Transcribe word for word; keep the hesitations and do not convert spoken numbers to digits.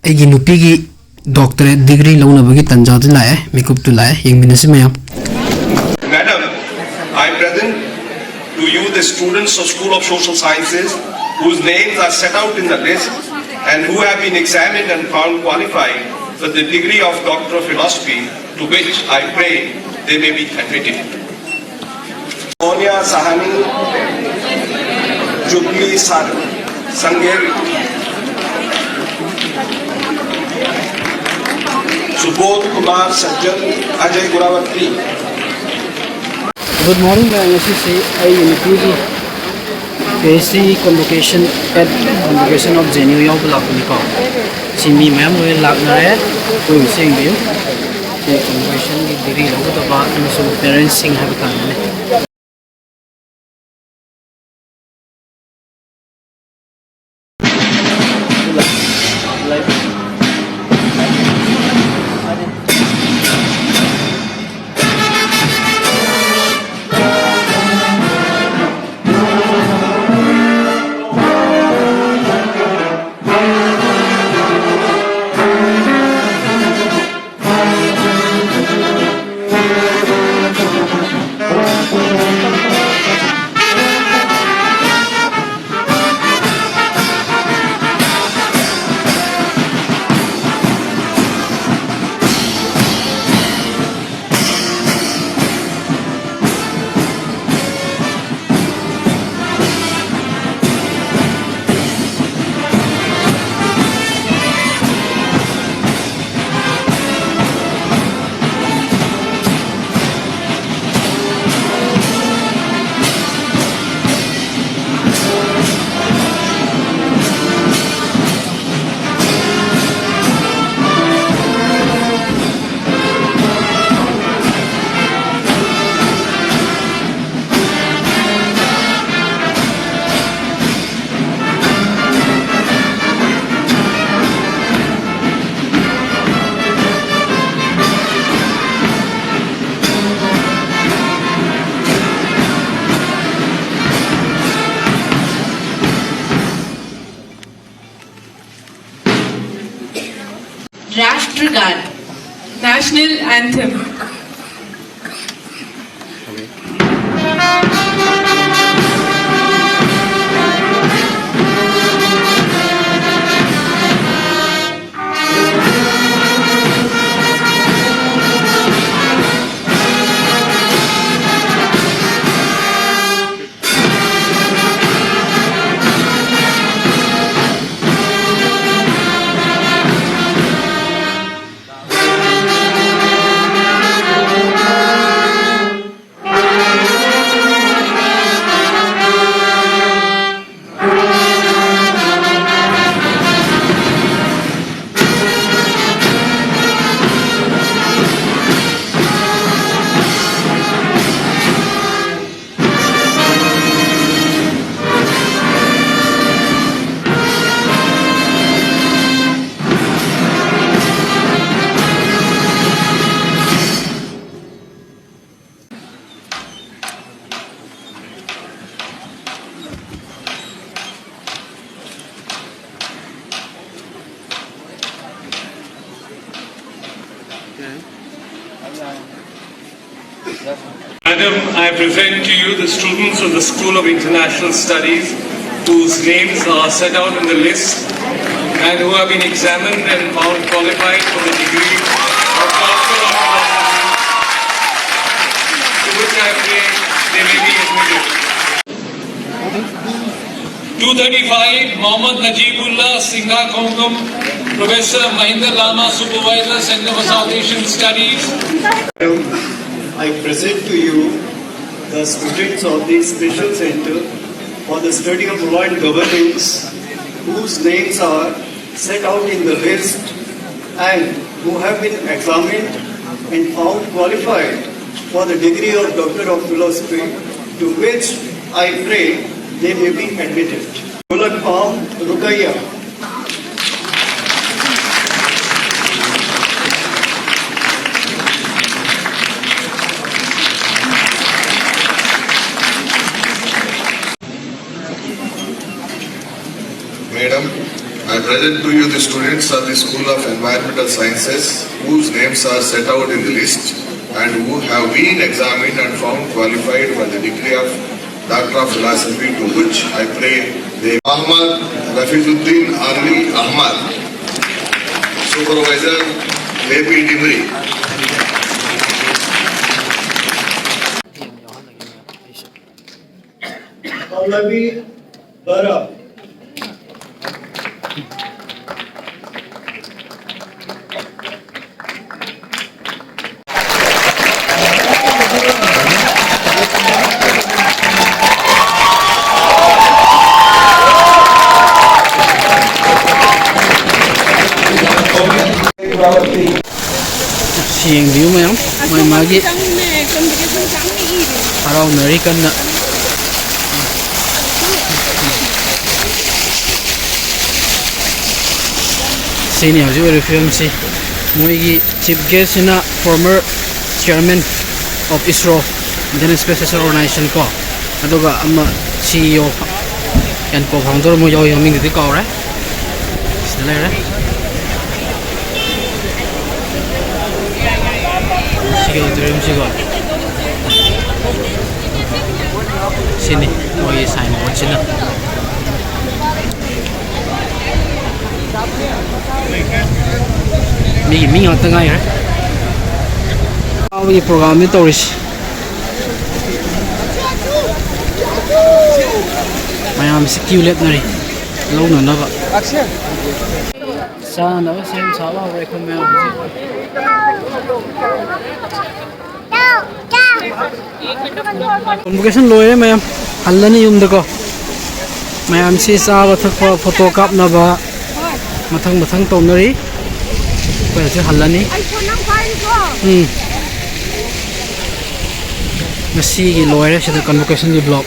ꯑꯩꯒꯤ ꯅꯨꯄꯤꯒꯤ doctorate degree ꯂꯧꯅꯕꯒꯤ ꯇꯥꯟꯖꯥꯗꯨ ꯂꯥꯛꯑꯦ, ꯃꯤꯀꯨꯞꯇꯨ ꯂꯥꯛꯑꯦ, ꯌꯦꯡꯃꯤꯟꯅꯁꯤ ꯃꯌꯥꯝ꯫ Madam, I present to you the students of School of Social Sciences whose names are set out in the list and who have been examined and found qualified for the degree of Doctor of Philosophy, to which I pray they may be admitted. Sonia Sahani, Jubilee Sar-, Sangeri, Subodh Kumar Sajjan, Ajay Gurawatri. Good morning, ꯃꯌꯥꯝ꯫ ꯉꯁꯤꯁꯤ ꯑꯩꯒꯤ ꯅꯨꯄꯤꯒꯤ PhD convocation at convocation of JNU ꯌꯥꯎꯕ ꯂꯥꯛꯄꯅꯤꯀꯣ꯫ ꯁꯤ ꯃꯤ ꯃꯌꯥꯝ ꯂꯣꯏꯅ ꯂꯥꯛꯅꯔꯦ, ꯑꯩꯈꯣꯏꯕꯨꯁꯨ ꯌꯦꯡꯕꯤꯌꯨ꯫ ꯁꯤ convocationꯒꯤ degree ꯂꯧꯒꯗꯕ ꯑꯃꯁꯨꯡ parentsꯁꯤꯡ ꯍꯥꯏꯕ ꯇꯥꯔꯦꯅꯦ꯫ राष्ट्रगान, National Anthem. Madam, I present to you the students of the School of International Studies whose names are set out in the list and who have been examined and found qualified for the degree of Doctor of Philosophy, to which I pray they may be admitted. Two thirty-five, Mohammad Najibullah Singha Khongum, Professor Mahinda Lama, Supervisor, Center for South Asian Studies. I present to you the students of the Special Center for the Study of Law and Governance, whose names are set out in the list and who have been examined and found qualified for the degree of Doctor of Philosophy, to which I pray they may be admitted. Mulak Pam Rukaiya. Madam, I Present to you the students of the School of Environmental Sciences, whose names are set out in the list and who have been examined and found qualified for the degree of Doctor of Philosophy, to which I pray they Ahmad Rafizuddin Ali Ahmad, Supervisor, Lepi Dimri. Pallavi Bara. ꯁꯤ ꯌꯦꯡꯕꯤꯌꯨ ꯃꯌꯥꯝ, ꯃꯣꯏ ꯃꯥꯒꯤ ꯍꯔꯥꯎꯅꯔꯤ ꯀꯟꯅ꯫ ꯁꯤꯅꯤ ꯍꯧꯖꯤꯛ ꯑꯣꯏꯔꯤꯕ ꯐꯤꯕꯝꯁꯤ꯫ ꯃꯣꯏꯒꯤ chief guest ꯁꯤꯅ former chairman of ISRO, Indian Space Research Organisation ꯀꯣ, ꯑꯗꯨꯒ ꯑꯃ CEO and co founder ꯑꯃ ꯌꯥꯎꯏ, ꯃꯃꯤꯡꯗꯨꯗꯤ ꯀꯥꯎꯔꯦ꯫ ꯁꯤꯗ ꯂꯩꯔꯦ꯫ ꯁꯤꯒꯤ auditorium ꯁꯤꯀꯣ꯫ ꯁꯤꯅꯤ ꯃꯣꯏꯒꯤ sign board ꯁꯤꯅ꯫ ꯃꯤꯒꯤ ꯃꯤ ꯉꯥꯛꯇ ꯉꯥꯏꯈ꯭ꯔꯦ꯫ ꯀꯥꯕꯒꯤ program ꯅꯤ ꯇꯧꯔꯤꯁꯤ꯫ ꯃꯌꯥꯝꯁꯤ queue ꯂꯦꯞꯅꯔꯤ ꯂꯧꯅꯅꯕ꯫ ꯆꯥꯅꯕ ꯁꯦꯝ ꯁꯥꯕ ꯍꯧꯔꯦ ꯑꯩꯈꯣꯏ ꯃꯌꯥꯝ ꯍꯧꯖꯤꯛ꯫ Convocation ꯂꯣꯏꯔꯦ ꯃꯌꯥꯝ, ꯍꯜꯂꯅꯤ ꯌꯨꯝꯗꯀꯣ꯫ ꯃꯌꯥꯝꯁꯤ ꯆꯥꯕ ꯊꯛꯄ, photo ꯀꯥꯞꯅꯕ, ꯃꯊꯪ ꯃꯊꯪ ꯇꯧꯅꯔꯤ꯫ ꯑꯩꯈꯣꯏ ꯍꯧꯖꯤꯛ ꯍꯜꯂꯅꯤ꯫ ꯎꯝ꯫ ꯉꯁꯤꯒꯤ ꯂꯣꯏꯔꯦ ꯁꯤꯗ convocation ꯒꯤ vlog꯫